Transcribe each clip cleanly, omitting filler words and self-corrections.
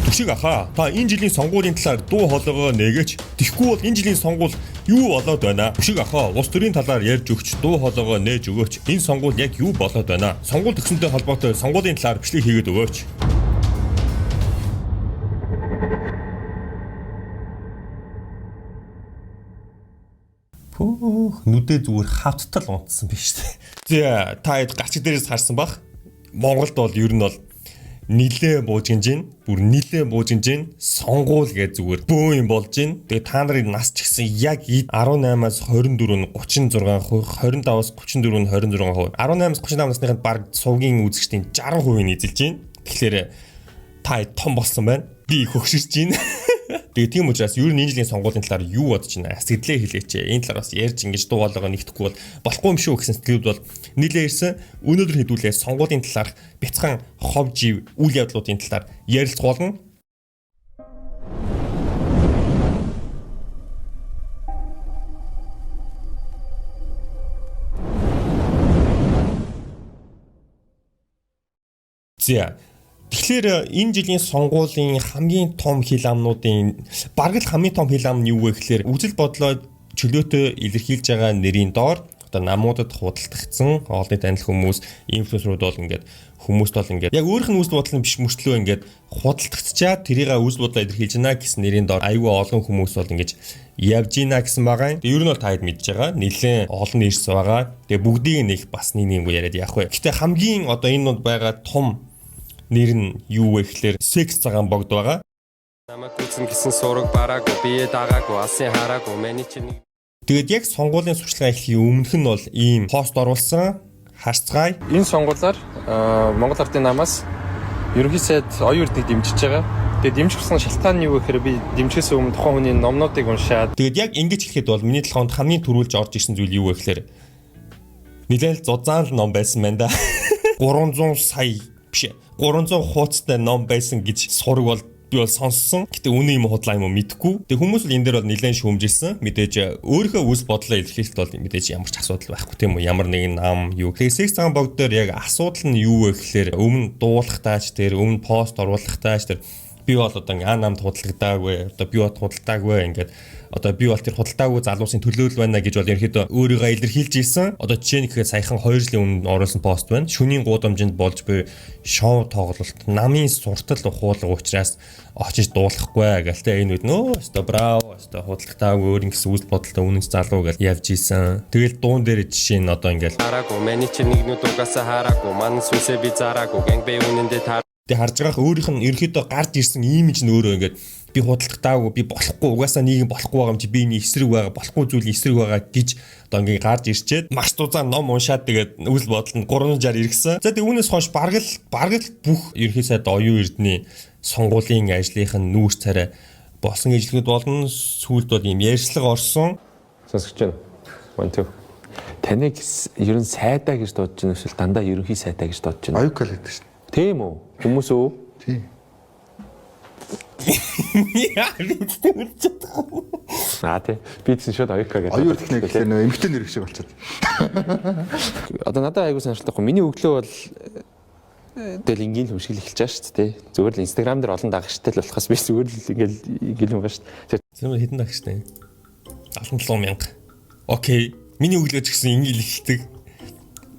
Түшиг ахаа, та энэ жилийн сонгуулийн талаар дуу хоолойгоо нээгээч. Тэгэхгүй бол энэ жилийн сонгуул юу болоод байна? Түшиг ахаа, улс төрийн талаар ярьж өгч, дуу хоолойгоо нээж өгөөч. Энэ сонгуул яг юу болоод байна? Сонгуул төгсөнтэй холбоотой сонгуулийн талаар бичлэг хийгээд өгөөч. Пөөх, нүдээ зүгээр хавттал унтсан биш үү? За, та хэд гарчиг дээрээс харсан бах. Монголд бол ер нь бол нилээ буужинж гин, бүр нилээ буужинж гин, сонгуул гэж зүгээр бөө юм болж гин. Тэгээ та нарын нас ч гэсэн яг 18-аас 24 нь 36%, 25-аас 34 нь 26%, 18-аас 35 насныханд баг сувгийн үзэгчдийн 60% нь эзэлж гин. Тэгэхээр та хэд том болсон байна. Би их хөгшөрч гин. Тэгээ тийм учраас ер нь энэ жилийн сонгуулийн талаар юу бодож байна? Сэтгэлээ хэлээч. Энэ талаар бас ярьж ингэж дуу хоолойгоо нэгтгэхгүй бол болохгүй юм шүү гэсэн сэтгэлүүд бол нилээ ирсэн. Өнөөдөр хэдүүлээ сонгуулийн талаарх бяцхан хов жив үйл явдлуудын талаар ярилцах болно. За. Тэгэхээр энэ жилийн сонгуулийн хамгийн том хил амнуудын бараг л хамгийн том хил ам нь юу вэ гэхээр үзэл бодлоо чөлөөтэй илэрхийлж байгаа нэрийн доор одоо намуудад худалдагдсан олонний танил хүмүүс, инфлюенсерүүд бол ингээд хүмүүст бол ингээд яг өөрийнх нь үзэл бодол нь биш мөртлөө ингээд худалдагдчаад тэрийг үзэл бодлоо илэрхийлж байна гэсэн нэрийн доор айгүй олон хүмүүс бол ингэж явж гинэ гэсэн байгаа юм. Ер нь бол та хэд мэдж байгаа. Нилээн олон нэрс байгаа. Тэгээ бүгдийг нэг бас нэг нэг яриад явах вэ. Гэтэ хамгийн одоо энэ нууд байгаа том нэр нь юу вэ гэхээр секс цагаан богд байгаа. Намайг гүйцэн гэсэн сураг бараагүй, бие дагаагүй, алсын хараагүй, миний чинь нэг Тэгээд яг сонгуулийн сурчлагын эхлэхийн өмнөх нь бол ийм пост оруулсан. Харцгаая. Энэ сонгуулиар Монгол Ардын намаас ерөнхий сайд оюун эрднийг дэмжиж байгаа. Тэгээд дэмжих гэсэн шалтгаан нь юу гэхээр би дэмжихээс өмнө тухайн хүний номнуудыг уншаад Тэгээд яг ингэж хэлэхэд бол миний толгойд хамгийн түрүүлж орж ирсэн зүйл юу вэ гэхээр нилээл зузаан л ном байсан байна да. 300 сая биш 300 хуудастай ном байсан гэж сураг бол би бол сонссон. Гэтэ үнэн юм уу худлаа юм уу мэдэхгүй. Тэгээ хүмүүс бол энэ дээр бол нэлээд шүүмжилсэн. Мэдээж өөрийнхөө үс бодлоо илэрхийлэлт бол мэдээж ямар ч асуудал байхгүй тийм үү? Ямар нэгэн нам юу. Тэгээ секс цагаан богд дээр яг асуудал нь юу вэ гэхээр өмнө дуулахтаач тэр өмнө пост оруулахтаач тэр би бол одоо ингээ намд худалдагдаагүй, одоо би бол худалдаагүй ингээд одоо би бол тэр худалдаагүй залуусын төлөөлөл байна гэж бол ерөнхийдөө өөрийгөө илэрхийлж ирсэн. Одоо жишээ нь гэхэд саяхан 2 жилийн өмнө оруулсан пост байна. Шүнийн гудамжинд болж буй шоу тоглолт, намын суртал ухуулга учраас очиж дуулахгүй гэл те энэ үед нөө өстой браво өстой худалдаагүй өөр ингэсэн үзэл бодолтой үнэнч залуу гэл явж исэн. Тэгэл дуун дээр жишээ нь одоо ингээл хараагүй, миний чинь нэг нүд угаасаа хараагүй, манай сүнсээ би зараагүй, гэнг бэ үнэндээ таар Тэг харж байгаах өөрийнх нь ерөнхийдөө гарч ирсэн имиж нь өөрөө ингээд би худалдагдаагүй, би болохгүй, угаасаа нийгэм болохгүй байгаа юм чи би энэ эсрэг байгаа, болохгүй зүйл эсрэг байгаа гэж одоо ингээд гарч ирчээд маш зузаан ном уншаад тэгээд үйл бодол нь 360 иргэсэн. За тэг үүнээс хойш бараг л бүх ерөнхий сайд оюун эрдний сонгуулийн ажлынх нь нүүр царай болсон гэж хэлэхэд болно. Сүүлд бол ийм ярьцлага орсон. Сонсогч байна. 1 2. Таныг ер нь сайдаа гэж дуудаж байна эсвэл дандаа ерөнхий сайдаа гэж дуудаж байна? Аюукал гэдэг шин. Тийм үү? Хүмүүс үү? Тийм. Яа, би тэгвэл чадахгүй. Аа тий. Би тэгсэн шууд оюука гэдэг. Оюун эрдэнэ гэхлээр нөө эмгтэн нэр шиг болчиход. Одоо надад айгуу сонирхолтой. Миний өглөө бол тэгэл энгийн л юм шиг л эхэлж байгаа шүү дээ. Зүгээр л Instagram дээр олон дагагчтай л болохоос би зүгээр л ингээл ингээл юм байна шүү дээ. Тэр хэдэн дагагчтай? 77 мянга. Окей. Миний өглөө ч гэсэн ингээл эхэлдэг.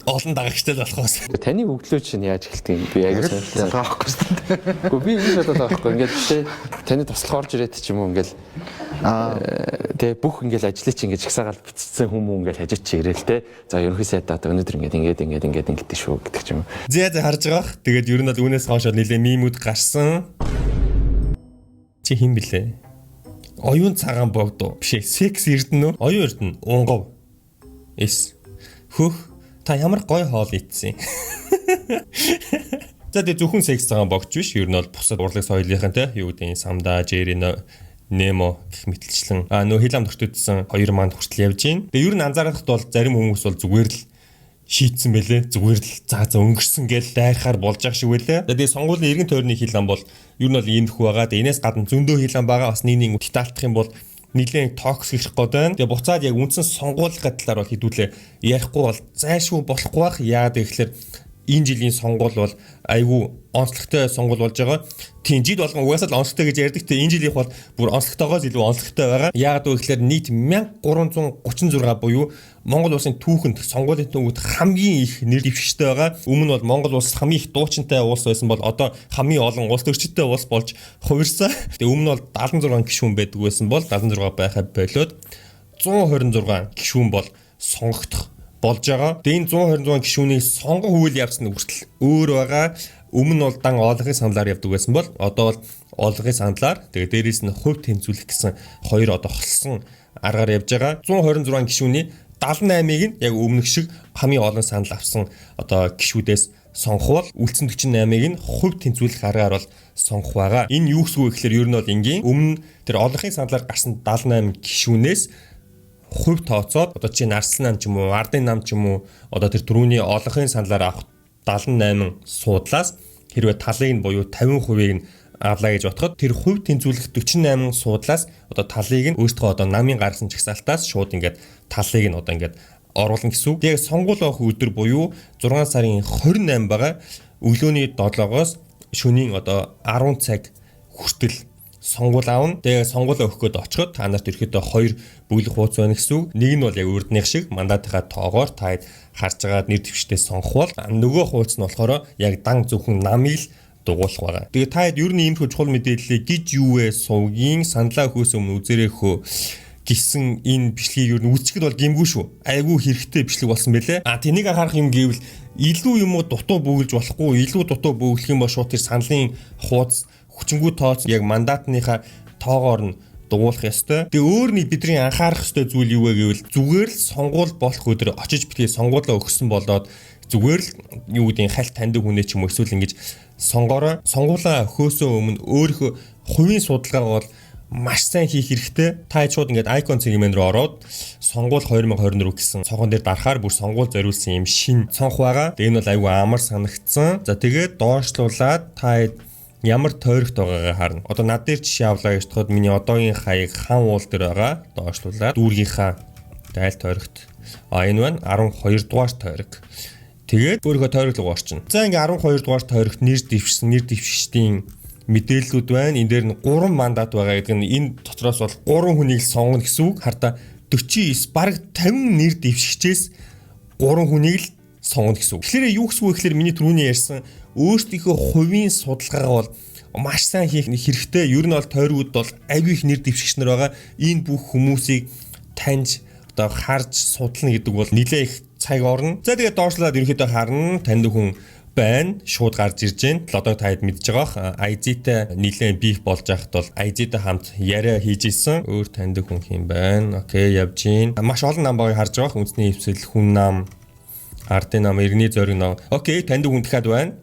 Олон дагагчтай л болохоос. Таны өглөө чинь яаж эхэлдэг юм? Би айгуу Яг л сонирхолтой. ялгаа авахгүй шүү дээ. Гэхдээ би ингэж бодоод байгаа байхгүй. Ингээд тий таны туслах орж ирээд ч юм уу ингээл тий бүх ингээл ажлыг чи ингээд жагсаагаал бичсэн хүмүүс ингээл хажууд чи ирээл тий. За ерөнхий сайд одоо өнөөдөр ингээд ингээд ингээд ингээд ингээд шүү гэдэг ч юм уу. Зэ зэ харж байгаах. Тэгээд ер нь бол үүнээс хойш нэлээ мимүүд гарсан. Чи хэн блэ? Оюун цагаан богд уу? Биш ээ, секс эрдэнэ үү? Оюун эрдэнэ унгав. Эс. Хөх та ямар гой хоол идсэн. За тэгээ зөвхөн секс цагаан богч биш. Ер нь бол бусад урлаг соёлынхан те юу гэдэг нь самда, жерино, Немо гэх мэтэлчлэн нөө хил амд өртөдсөн хоёр манд хүртэл явж гин. Тэгээ ер нь анзаарахад бол зарим хүмүүс бол зүгээр л шийдсэн бэлээ. Зүгээр л за за өнгөрсөн гээл дайрахаар болж ах шиг байлээ. Тэгээ сонгуулийн эргэн тойрны хил ам бол ер нь бол иймэрхүү байгаа. Тэгээ энэс гадна зөндөө хил ам байгаа. Бас нэг нэг детальдах юм бол нэлээд токсик хэрэг гээд байна. Тэгээ буцаад яг үндсэн сонгуулийнхаа талаар бол хэдүүлээ ярихгүй бол зайлшгүй болохгүй бах. Яагаад гэхээр Энэ жилийн сонгуул бол айгүй онцлогтой сонгуул болж байгаа. Тийм, жил болгон угаасаа л онцлогтой гэж ярьдаг. Тэгээ энэ жилийнх бол бүр онцлогтойгоос илүү онцлогтой байгаа. Яагаад вэ гэхээр нийт 1336 буюу Монгол улсын түүхэнд сонгуулийн түүхэнд хамгийн их нэр дэвшигчтэй байгаа. Өмнө нь бол Монгол улс хамгийн их дуучинтай улс байсан бол одоо хамгийн олон улс төрчидтэй улс болж хувирсан. Тэгээ өмнө нь бол 76 гишүүн байдаг байсан бол 76 байхаа болиод 126 гишүүн бол сонгогдох болж байгаа. Тэгээ энэ 126 гишүүнийг сонгох үйл явц нь хүртэл өөр байгаа. Өмнө нь бол дан олонхын саналаар явдаг байсан бол одоо бол олонхын саналаар, тэгээ дээрээс нь хувь тэмцүүлэх гэсэн хоёр одоо холсон аргаар явж байгаа. 126 гишүүний 78-ыг нь яг өмнөх шиг хамгийн олон санал авсан одоо гишүүдээс сонгох бол үлдсэн 48-ыг нь хувь тэнцвүүлэх аргаар бол сонгох байгаа. Энэ юу гэсэн үг вэ гэхээр ер нь бол энгийн өмнө тэр олонхын саналаар гарсан 78 гишүүнээс хувь тооцоод, одоо чинь Арслан нам ч юм уу, Ардын нам ч юм уу, одоо тэр түрүүний олонхын саналаар авах 78 суудлаас хэрвээ талыг нь буюу 50%-ийг нь авлаа гэж бодоход, тэр хувь тэнцвүүлэх 48 суудлаас одоо талыг нь өөртөө одоо намын гаргасан жагсаалтаас шууд ингээд талыг нь одоо ингээд оруулна гэсэн үг. Яг сонгуул авах өдөр буюу 6 сарын 28 байгаа. Өглөөний 7-оос шөнийн одоо 10 цаг хүртэл сонгуул авна. Тэгээ сонгуулаа өгөх гээд очиход та нарт ерөөдөө хоёр бөглөх хууц байна гэсэн үг. Нэг нь бол яг урдных шиг мандатынхаа тоогоор та харж байгаа нэр дэвштэй сонгох бол нөгөө хууц нь болохоор яг дан зөвхөн намыг л дугуулах байгаа. Тэгээ та хэд ер нь иймэрхүү чухал мэдээллийг гэж юу вэ, сувгийн саналаа өгөхөөс өмнө үзээрэй хөө гэсэн энэ бичлэгийг ер нь үзчихэд бол гэмгүй шүү. Айгүй хэрэгтэй бичлэг болсон байлээ. А тэнийг анхаарах юм гэвэл илүү юм уу дутуу бөглөж болохгүй. Илүү дутуу бөглөх юм бол шууд тэр саналын хууц хүчингү тооц яг мандатныхаа тоогоор нь дугуулах ёстой. Тэгээ өөр нэг бидний анхаарах ёстой зүйл юу вэ гэвэл зүгээр л сонгуул болох өдөр очиж битгий сонгуулаа өгсөн болоод зүгээр л юу гэдгийг хальт таньдаг хүнээ ч юм уу эсвэл ингэж сонгоорой. Сонгуулаа өгөхөөсөө өмнө өөрийнхөө хувийн судалгаагаа бол маш сайн хийх хэрэгтэй. Та шууд ингээд icon цэгийн рүү ороод сонгуул 2024 гэсэн цонхон дээр дарахаар бүр сонгуул зориулсан юм шин цонх байгаа. Тэгээ энэ бол айгүй амар санагдсан. За, тэгээд доошлуулад та ямар тойрогт байгаагаа харна. Одоо над дээр жишээ авлаа гэж бодоход миний одоогийн хаяг Хан уул дээр байгаа. Доошлуулад дүүргийнхаа айл тойрогт. А, энэ байна, 12 дугаар тойрог. Тэгээд өөрийнхөө тойрог руу орчихно. За, ингээ 12 дугаар тойрогт нэр дэвшсэн нэр дэвшигчдийн мэдээллүүд байна. Энэ дээр нь 3 мандат байгаа гэдэг нь энэ дотроос бол 3 хүнийг л сонгоно гэсэн үг. Хардаа 49, бараг 50 нэр дэвшигчээс 3 хүнийг л сонгоно гэсэн үг. Тэгэхээр юу гэсэн үг вэ гэхээр миний түрүүний ярьсан өөрсдийнхөө хувийн судалгаагаа бол маш сайн хийх хэрэгтэй. Ер нь бол тойргууд бол аягүй их нэр дэвшигч нар байгаа. Энэ бүх хүмүүсийг таньж, одоо харж судлана гэдэг бол нэлээ их цаг орно. За, тэгээд доошлоод ерөнхийдөө харна. Таньдаг хүн байна. Шууд гарч ирж байна. Одоо та хэд мэдж байгаа бах. IZ-тэй нэлээд beef болж байхад бол IZ-тэй хамт яриа хийж исэн. Өөр таньдаг хүн хэм байна? Okay, явж гин. Маш олон нам байгааг харж байгаа. Үндэсний эвсэл, хүн нам, Ардын нам, Иргэний зориг нам. Okay, таньдаг хүн дахиад байна.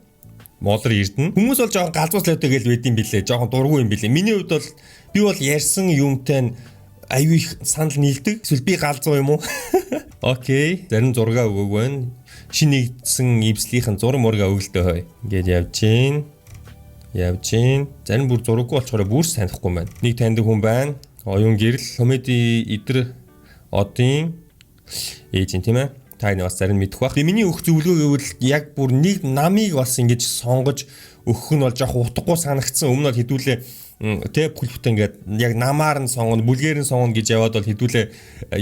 Молор Эрдэнэ. Хүмүүс бол жоохон галзууслаатай гэж байд юм билээ. Жоохон дургүй юм билээ. Миний хувьд бол би бол ярьсан юмтай нь аюу их санал нийлдэг. Эсвэл би галзуу юм уу? Okay. Зарим зураг өгөөг байна. Шинэ нэгдсэн эвслийнхэн зураг мурга өгөлтөө хой. Ингээд явж гин. Явж гин. Зарим бүр зураггүй болчоор бүр санахгүй байна. Нэг таньдаг хүн байна. Оюун гэрэл комеди идэр одын ээж юм, тийм ээ. Та энэ бас зарим мэдэх бах. Тэгээ миний өгөх зөвлөгөө гэвэл яг бүр нэг намыг бас ингэж сонгож өгөх нь бол жоох утгагүй санагдсан. Өмнө нь бол хэдүүлээ тэ бүхэл бүтэн ингээд яг намаар нь сонгоно, бүлгээр нь сонгоно гэж яваад бол хэдүүлээ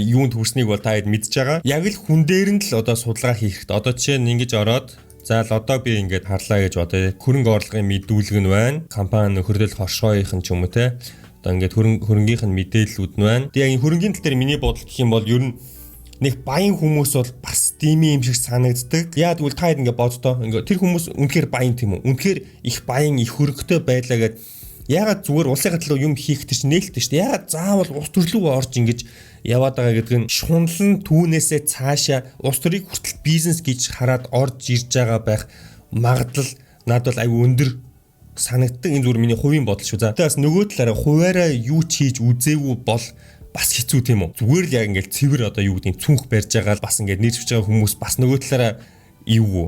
юунд хүрснийг бол та хэд мэдж байгаа. Яг л хүн дээр нь л одоо судалгаа хийх хэрэгтэй. Одоо жишээ нь ингэж ороод, за л одоо би ингээд харлаа гэж бодъё. Хөрөнгө орлогын мэдүүлэг нь байна. Компани нөхөрлөл хоршооёх нь ч юм уу, те. Одоо ингээд хөрөнгийнх нь мэдээллүүд нь байна. Тэгээ яг энэ хөрөнгийн тал дээр миний бодол гэх юм бол ер нь нэг баян хүмүүс бол бас дими юм шиг санагддаг. Яа тэгвэл та хэд ингээд боддоо, ингээд тэр хүмүүс үнэхээр баян, тийм үү? Үнэхээр их баян, их хөрөнгөтэй байлаа гэд ягаад зүгээр улсын төлөө юм хийх тэр чинь нээлттэй шүү дээ. Ягаад заавал улс төр рүү орж ингэж яваад байгаа гэдэг нь шунал нь түүнээсээ цаашаа улс төрийг хүртэл бизнес гэж хараад орж ирж байгаа байх магадлал надад бол аюу өндөр санагддаг. Энэ зүгээр миний хувийн бодол шүү. За, тэгээ бас нөгөө талаараа хуваараа юу ч хийж үзээгүй бол бас хэцүү, тийм үү? Зүгээр л яг ингээл цэвэр одоо юу гэдгийг цүнх барьж байгаа, бас ингээд нэр дэвшиж байгаа хүмүүс бас нөгөө талаараа эвгүй.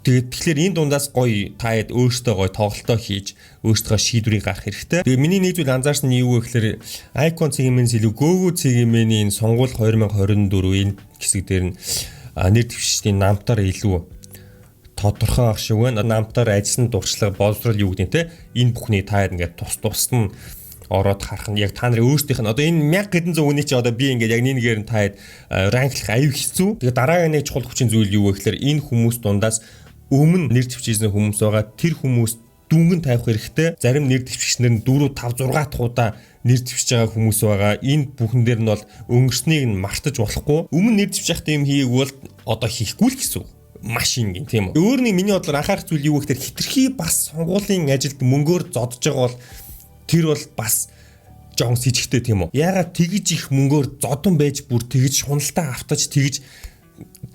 Тэгээд тэгэхээр энэ дундаас гоё та хэд өөртөө гоё тоглолтоо хийж өөртөө шийдвэрийг гаргах хэрэгтэй. Тэгээ миний нэг зүйл анзаарсан нь юу вэ гэхээр Icon цэгийн илүү Gogo цэгийн энэ сонгуул 2024 энэ хэсэг дээр нь нэр дэвшигчдийн намтаар илүү тодорхой ах шиг байна. Намтаар ажилласан дурчлага, боловсрол юу гэдэг те энэ бүхний та ингээд тус тусад нь ороод харах нь яг та нарын өөрсдийнх нь одоо энэ 1000 хэдэн зуун үний чи одоо би ингээд яг нэгээр нь таад rank лах аюу хэцүү. Тэгээ дараагийн нэг чухал хүчин зүйл юу вэ гэхээр энэ хүмүүс дундаас өмнө нэр дэвшижсэн хүмүүс байгаа. Тэр хүмүүс дүнгэн тавих хэрэгтэй. Зарим нэр дэвшигчнэр нь 4 5 6 дахь удаа нэр дэвшиж байгаа хүмүүс байгаа. Энэ бүхэн дээр нь бол өнгөрснийг нь мартаж болохгүй. Өмнө нэр дэвшиж байхдаа юм хийгээгүй бол одоо хийхгүй л гэсэн үг маш энгийн, тийм үү. Өөр нэг миний бодлоор анхаарах зүйл юу вэ гэхээр хитрхи бас сонгуулийн ажилд мөнгөөр зодож байгаа бол тэр бол бас жоохон сэжигтэй, тийм үү. Яагаад тэгж их мөнгөөр зодон байж бүр тэгж шуналтай автаж тэгж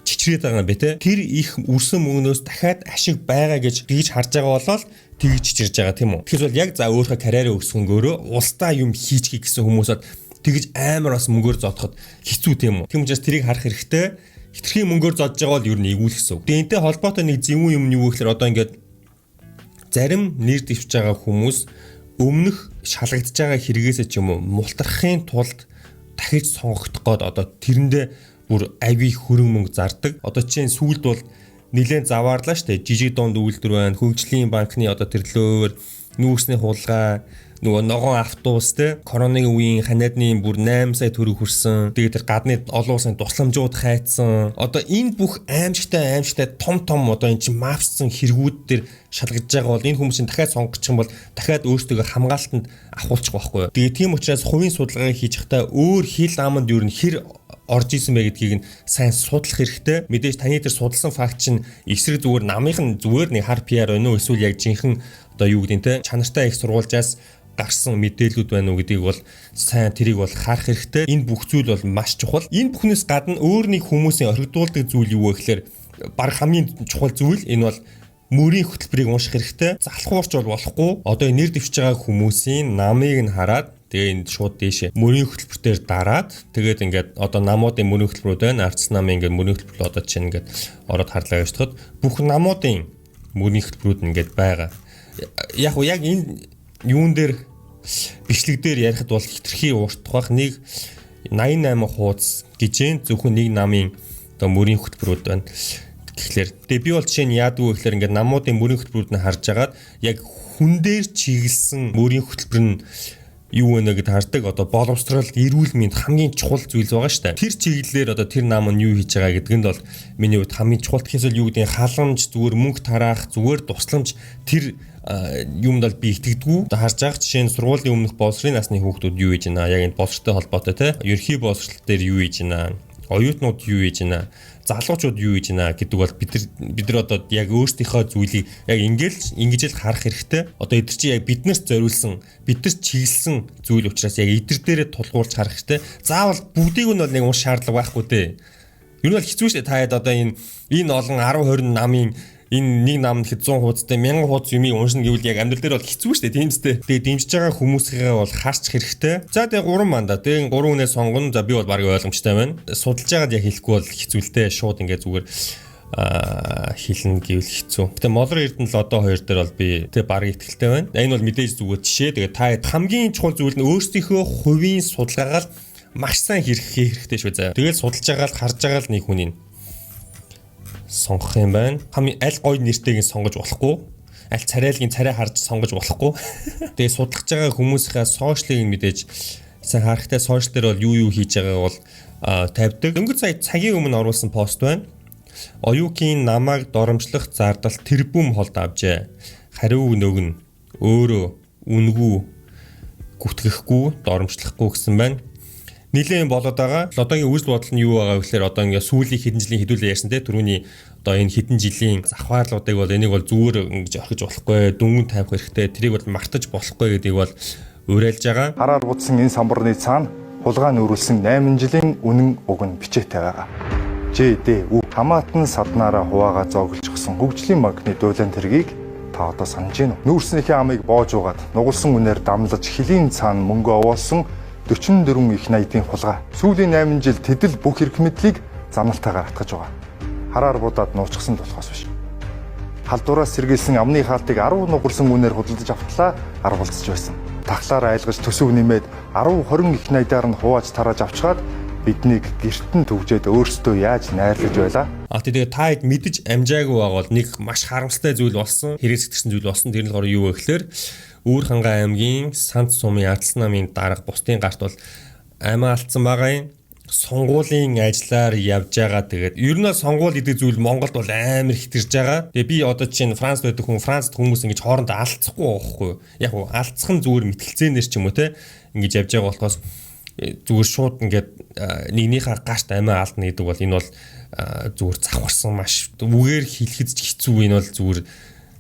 чичрээд байгаа юм бэ те. Тэр их үрсэн мөнгнөөс дахиад ашиг байгаа гэж тэгж харж байгаа болол тэгж чичирж байгаа, тийм үү. Тэгэхээр бол яг за өөрийнхөө карьераа өсгөнгөөрөө улсдаа юм хийчихье гэсэн хүмүүс бол тэгж амар бас мөнгөөр зодоход хэцүү, тийм үү. Тийм учраас тэрийг харах хэрэгтэй. Хитрхи мөнгөөр зодж байгаа бол ер нь эвгүй л гэсэн үг. Тэгээ энэтэй холбоотой нэг зөвүүн юм нь юу гэхээр одоо ингээд зарим нэр дэвшиж байгаа хүмүүс өмнөх шалгагдж байгаа хэрэгээсээ ч юм уу мултрахын тулд дахиж сонгогдох гээд одоо тэрэндээ бүр ави хөрөнгө мөнгө зардаг. Одоо чинь сүүлд бол нэлээд заваарлаа штэ. Жижиг дунд үйлдвэр байна. Хөгжлийн банкны одоо тэр лөөр, нүүрсний хулгай, нөгөө ногоон автобус те, коронагийн үеийн ханиадны бүр 8 сая төгрөг хүрсэн. Тэгээд тэр гадны олон улсын тусламжууд хайцсан. Одоо энэ бүх аимшигтай аимшигтай том том одоо энэ чинь мафчсан хэрэгүүд дээр шалгаж байгаа бол энэ хүмүүс чинь дахиад сонгочих юм бол дахиад өөрсдөө хамгаалтанд авахулчих байхгүй юу. Тэгээд тийм учраас хувийн судалгаа хийж байхдаа өөр хил аманд юу н хэр орж исэн бэ гэдгийг нь сайн судлах хэрэгтэй. Мэдээж таны тэр судалсан факт чинь эсрэг зүгээр намынх нь зүгээр нэг хар PR байна уу, эсвэл яг жинхэнэ одоо юу гэдэг нь те чанартай их сургуульжаас гарсан мэдээлүүд байна уу гэдгийг бол сайн тэрийг бол харах хэрэгтэй. Энэ бүх зүйл бол маш чухал. Энэ бүхнээс гадна өөр нэг хүмүүсийн орхигдуулдаг зүйл юу вэ гэхээр баг хамгийн чухал зүйл энэ бол мөрийн хөтөлбөрийг унших хэрэгтэй. Залхуурч бол болохгүй. Одоо нэр дэвшиж байгаа хүмүүсийн намыг нь хараад тэгээ энд шууд дээшээ мөрийн хөтөлбөр дээр дараад тэгээд ингээд одоо намуудын мөрийн хөтөлбөрүүд байна. Арц намын ингээд мөрийн хөтөлбөр одоо чинь ингээд ороод харлаа гэж бодоход бүх намуудын мөрийн хөтөлбөрүүд ингээд байгаа. Яг уу яг энэ юун дээр бичлэг дээр ярихад бол хитрхи урт бах, нэг 88 хуудас гэж юм, зөвхөн нэг намын одоо мөрийн хөтөлбөрүүд байна. Тэгэхээр тэгээ би бол жишээ нь яадаг вэ гэхээр ингээд намуудын мөрийн хөтөлбөрүүд нь харж агаад яг хүн дээр чиглэсэн мөрийн хөтөлбөр нь юу вэ гэд хардаг. Одоо боловсрол, эрүүл мэнд хамгийн чухал зүйл байгаа шүү дээ. Тэр чиглэлээр одоо тэр нам нь юу хийж байгаа гэдэг нь бол миний хувьд хамгийн чухал. Тэгэхээр юу гэдэг халамж, зүгээр мөнгө тараах, зүгээр тусламж тэр юмд бол би итгэдэггүй. Одоо харж байгаа жишээ нь сургуулийн өмнөх боловсролын насны хүүхдүүд юу хийж байна? Яг энэ боловсролтой холбоотой те. Ерхий боловсрол дээр юу хийж байна? Оюутнууд юу хийж байна? Залуучууд юу хийж байна гэдэг бол бид нар одоо яг өөрсдийнхөө зүйлийг яг ингээл ингэж л харах хэрэгтэй. Одоо эдгээр чи яг биднэрт зориулсан, биднэрт чиглэсэн зүйл учраас яг эдгээр дээрээ тулгуурч харах хэрэгтэй. Заавал бүгдийг нь бол нэг унш шаардлага байхгүй дээ. Ер нь бол хэцүү шүү дээ. Та хэд одоо энэ олон 10 20 намын энэ нэг нам гэхэд 100 хуудастай 1000 хуудас юмыг уншина гэвэл яг амьдрал дээр бол хэцүү шүү дээ, тийм үстэй. Тэгээ дэмжиж байгаа хүмүүсийнхээ бол харчих хэрэгтэй. За тэгээ 3 мандат. Тэгээ 3 хүнээ сонгоно. За би бол баг ойлгомжтой байна. Судалж байгаад яг хэлэхгүй бол хэцүү л дээ. Шууд ингээ зүгээр хэлнэ гэвэл хэцүү. Гэтэ Молор Эрдэнэ л одоо хоёр дээр бол би тэг баг ихтгэлтэй байна. Энэ бол мэдээж зүгээр жишээ. Тэгээ та хамгийн чухал зүйл нь өөрсдийнхөө хувийн судалгаагаар маш сайн хийх хэрэгтэй шүү заа. Тэгэл судалж байгаа л харж байгаа л нэг хүний сонгох юм байна. Хамгийн аль гоё нэртэйг нь сонгож болохгүй. Аль царайлгийн царай харж сонгож болохгүй. Тэгээ судлах байгаа хүмүүсийнхээ сошиалыг мэдээж сайн харахтай, сошиал дээр бол юу юу хийж байгааг бол тавьдаг. Дөнгөж сая цагийн өмнө оруулсан пост байна. Оюукийн намайг доромжлох зардал тэрбум холд авчээ. Хариу нөгөн өөрөө үнгүү гүтгэхгүй доромжлохгүй гэсэн байна. Нилээн болоод байгаа. Одоогийн үйл бодол нь юу байгаа гэхээр одоо ингээ сүүлийн хэдэн жилийн хэдүүлээ ярьсан те түрүүний одоо энэ хэдэн жилийн завхаарлуудыг бол энийг бол зүгээр ингэж орхиж болохгүй, дүнгэн тавих хэрэгтэй, тэрийг бол мартаж болохгүй гэдгийг бол уриалж байгаа. Хараар будсан энэ самбарны цаана хулгай нүүрүүлсэн 8 жилийн үнэн уг нь бичээтэй байгаа. Ж Д У хамаатан саднаараа хуваагаа зоогложсэн хөгжлийн банкны дуулан тэргийг та одоо санаж байна уу? Нүүрснийхээ амыг боож угаад нугалсан үнээр дамлаж хөлийн цаана мөнгө овоосон 44 их найдын хулгай. Сүүлийн 8 жил тэдэл бүх эрх мэдлийг замналтайгаар атгаж байгаа. Хараар будаад нуучсан болохоос биш. Халдвараас сэргийлсэн амны хаалтыг 10 нугарсан үнээр худалдаж автлаа арвалцж байсан. Тахлаар айлгаж төсөв нэмээд 10 20 их найдаар нь хувааж тарааж авчгаад Биднийг гэрт нь түгжээд өөрсдөө яаж найрлаж байлаа? А тэгээ та хэд мэдэж амжаагүй байгаа бол нэг маш харамсалтай зүйл болсон, хэрэг сэтгсэн зүйл болсон. Тэр нь болохоор юу вэ гэхээр Өвөр Хангай аймгийн Санд сумын Ардсан намын дарга бусдын гарт бол амиа алдсан байгаа юм. Сонгуулийн ажиллаар явж байгаа. Тэгээд ер нь сонгуул гэдэг зүйл Монголд бол амар хэтэрж байгаа. Тэгээ би одоо жишээ нь Францд байдаг хүн, Францд хүмүүс ингэж хоорондоо алдцахгүй байхгүй юу? Яг уу алдцах нь зүгээр мэтгэлцээнээр ч юм уу те ингэж явж байгаа болохоос зүгээр шууд ингээд нэгнийхээ гарт амиа алдна гэдэг бол энэ бол зүгээр завхарсан, маш үгээр хэлэхэд ч хэцүү, энэ бол зүгээр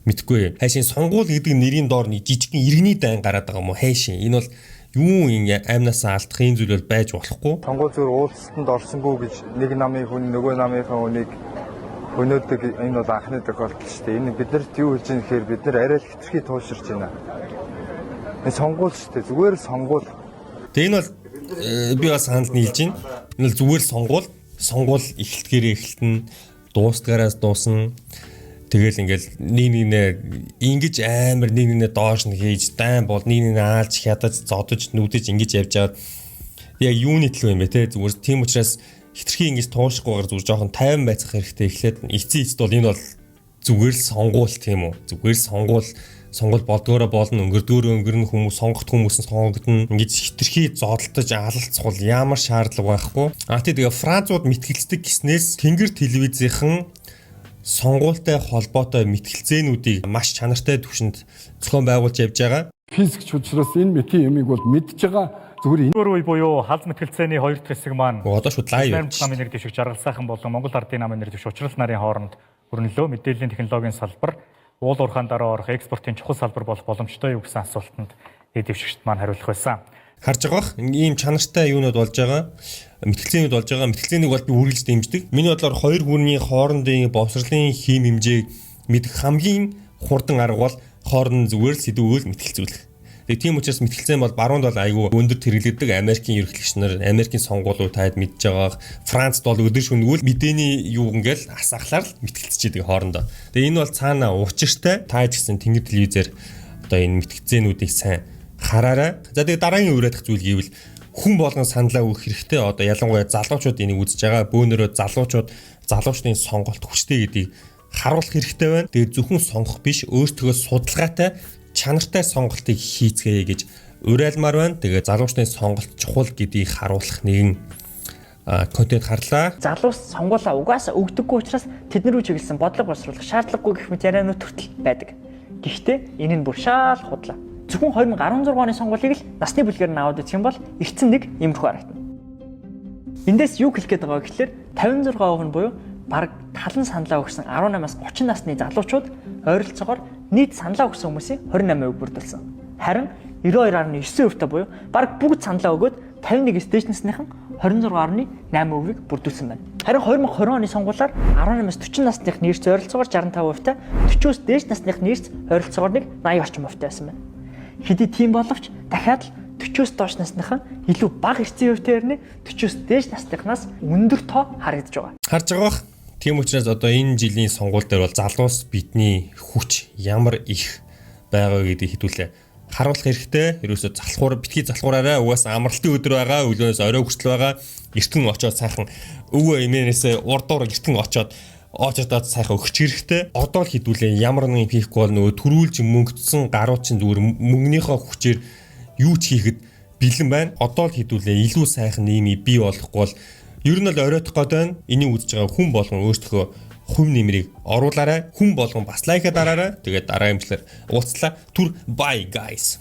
мэдгүй. Хайшин сонгуул гэдэг нэрийн доор нэг жижигхэн иргэний дайн гараад байгаа юм уу? Хайшин энэ бол юу юм, амнаасаа алдах юм зүйл бол байж болохгүй. Сонгуул зүгээр уулзалтанд орсонгүй гэж нэг намын хүн нөгөө намынхаа хүнийг хөнөөдөг, энэ бол анхны тохиолдол шүү дээ. Энэ биднэрт юу хэлж байгаа гэхээр бид нар арай л хэтэрхий тууширч байна. Энэ сонгуул шүү дээ. Зүгээр л сонгуул. Тэгээ энэ бол би бас санал нийлж байна. Энэ бол зүгээр л сонгуул. Сонгуул эхэлтгэрээ эхэлтэн, дуустгаараас дуусна. Тэгэл ингээл нэг нэгнээ ингэж амар нэг нэгнээ доош нь хийж дайн бол нэг нэгнээ аалж хядаж зодож нүдэж ингэж явж байгаад яг юуны төлөө юм бэ те, зүгээр тийм учраас хэтэрхий ингэж туушихгүйгээр зүгээр жоохон тайван байцах хэрэгтэй. Эхлээд эцсийн эцэст бол энэ бол зүгээр л сонгуул, тийм үү, зүгээр л сонгуул, сонгуул болдгоороо болно, өнгөрдгөөрөө өнгөрнө, хүмүүс сонгохт хүмүүс нь сонгогдно. Ингэж хэтэрхий зодолдож алалцах бол ямар шаардлага байхгүй. А тий, тэгээ Францууд мэтгэлцдэг гэснээс Тэнгэр телевизийнхэн сонгуультай холбоотой мэтгэлцээнүүдийг маш чанартай түвшинд зохион байгуулж явж байгаа. Физикч учраас энэ мэтийн юмыг бол мэдж байгаа, зүгээр энэ үе буюу хаз мэтгэлцээний хоёр дахь хэсэг маань Одоо шууд live явж намын нэр дэвших Жаргал сайхан болон Монгол Ардын намын нэр дэвших Учрал нарын хооронд өрнөлөө мэдээллийн технологийн салбар уул уурхаан дараа орох экспортын чухал салбар болох боломжтой юу гэсэн асуултанд дэд дэвшигчд маань хариулах байсан. Харж байгаа бах, ийм чанартай юунууд болж байгаа, мэтгэлцээнүүд болж байгаа. Мэтгэлцээнийг бол би үргэлж дэмждэг. Миний бодлоор хоёр хүний хоорондын боловсролын хийм хэмжээг мэдэх хамгийн хурдан арга бол хооронд нь зүгээр л сэдэв өгөөл мэтгэлцүүлэх. Тэгээ тийм учраас мэтгэлцээн бол баруунд бол айгүй өндөр хэрэглэгдэг. Америкийн ерөнхийлөгч нар, Америкийн сонгуулиуд таад мэдж байгаа. Францд бол өдөр шөнөгүй мэдээний юу ингээл асаахлаар л мэтгэлцчихэдэг хоорондоо. Тэгээ энэ бол цаана учиртай. Та ч гэсэн Тэнгэр телевизээр одоо энэ мэтгэлцээнүүдийг сайн хараарай. За, тэгээ дараагийн уриадах зүйл гэвэл хүн болгон саналаа өгөх хэрэгтэй. Одоо ялангуяа залуучууд энийг үзэж байгаа. Бөөнөрөө залуучууд залуучдын сонголт хүчтэй гэдгийг харуулах хэрэгтэй байна. Тэгээ зөвхөн сонгох биш, өөртөө судалгаатай, чанартай сонголтыг хийцгээе гэж уриалмаар байна. Тэгээ залуучдын сонголт чухал гэдгийг харуулах нэгэн контент харлаа. Залуус сонгуулаа угаасаа өгдөггүй учраас тэдний рүү чиглэсэн бодлого боловсруулах шаардлагагүй гэх мэт ярианууд хүртэл байдаг. Гэхдээ энэ нь бүр шаал худлаа. Зөвхөн 2016 оны сонгуулийг л насны бүлгээр нь аваад үзэх юм бол эргэцэн нэг иймэрхүү харагдана. Эндээс юу хэлэх гээд байгаа гэхлээр 56% нь буюу бараг тал нь саналаа өгсөн 18-аас 30 насны залуучууд ойролцоогоор нийт саналаа өгсөн хүмүүсийн 28% бүрдүүлсэн. Харин 92.9% та буюу бараг бүгд саналаа өгөөд 51-ээс дээш насныхан 26.8%-ийг бүрдүүлсэн байна. Харин 2020 оны сонгуулиар 18-аас 40 насных нэрц ойролцоогоор 65% та, 40-оос дээш насных нэрц ойролцоогоор нэг 80 орчим хувьтай байсан байна. Хэдий тийм боловч дахиад л 40-оос доош насныхан илүү бага эрсдлийн хувьтай ирнэ, 40-оос дээш насныхнаас өндөр тоо харагдаж байгаа. Харж байгаа бах. Тийм учраас одоо энэ жилийн сонгуул дээр бол залуус бидний хүч ямар их байгаа гэдгийг хэдүүлээ харуулах хэрэгтэй. Ерөөсө залхуур битгий залхуураарай. Угаасаа амралтын өдөр байгаа. Өглөөнөөс орой хүртэл байгаа. Эртэн очоод сайхан өвөө эмээнээсээ урдуур эртэн очоод оочодоод сайхан өгч хэрэгтэй. Одоо л хэдүүлээ ямар нэгэн хийхгүй бол нөгөө төрүүлж мөнгөцсөн гарууд чинь зүгээр мөнгөнийхөө хүчээр юу ч хийхэд бэлэн байна. Одоо л хэдүүлээ илүү сайхан нийгмийг бий болохгүй бол ер нь бол оройтох гээд байна. Энийг үзэж байгаа хүн болгон өөртөө хувь нэмрийг оруулаарай. Хүн болгон бас like аа дараарай. Тэгээд дараа юмчлаар уулзлаа. Түр bye, guys.